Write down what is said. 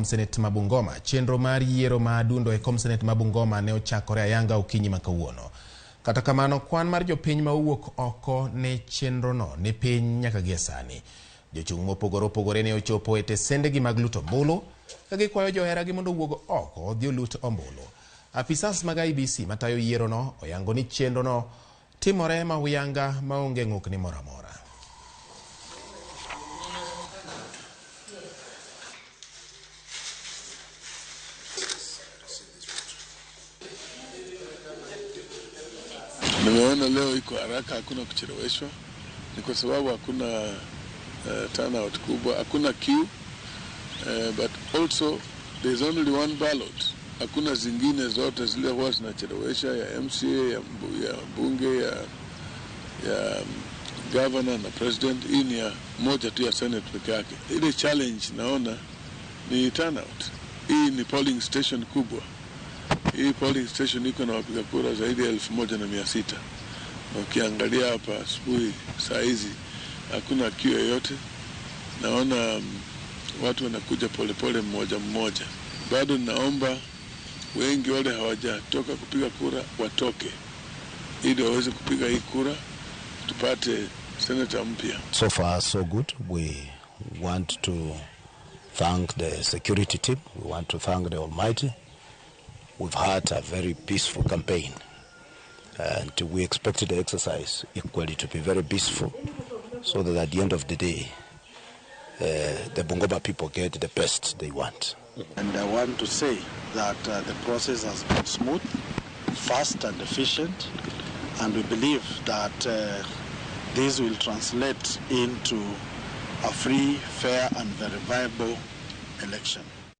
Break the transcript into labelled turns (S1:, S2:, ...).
S1: Senate ma Bungoma. Chenro mar yiero ma adundo e kom Senate ma Bungoma ne ochakore ayanga okinyi ma kawuono. Kata kamano, kwan mar jopiny ma owuok oko ne chenrono ni piny nyaka gie sani. Jochung' mopogore opogore ne ochopo e tesendegi mag luto ombulu ka gikwayo joheragi mondo owuog oko odhi olut ombulu. Apisas mag IEBC matayo yierono oyango ni chenrono timore ma huyanga maonge ng'ukni moro amora.
S2: Nimeona leo iko haraka, hakuna kucheleweshwa. Ni kwa sababu hakuna turnout kubwa, hakuna queue, but also there's only one ballot. Hakuna zingine zote zile huwa zinachelewesha ya MCA, ya bunge, ya governor na president. Hii ni ya moja tu ya Senate peke yake. Ile challenge naona ni turnout. Hii ni polling station kubwa. Hii polling station iko na wapiga kura zaidi ya 1600. Na ukiangalia hapa asubuhi saa hizi hakuna queue yoyote. Naona watu wanakuja polepole mmoja mmoja. Bado naomba wengi wale hawajatoka kupiga kura watoke ili waweze kupiga hii kura tupate senator mpya.
S3: So far so good. We want to thank the security team. We want to thank the Almighty. We've had a very peaceful campaign, and we expected the exercise equally to be very peaceful, so that at the end of the day, the Bungoma people get the best they want.
S4: And I want to say that the process has been smooth, fast and efficient, and we believe that this will translate into a free, fair and verifiable election.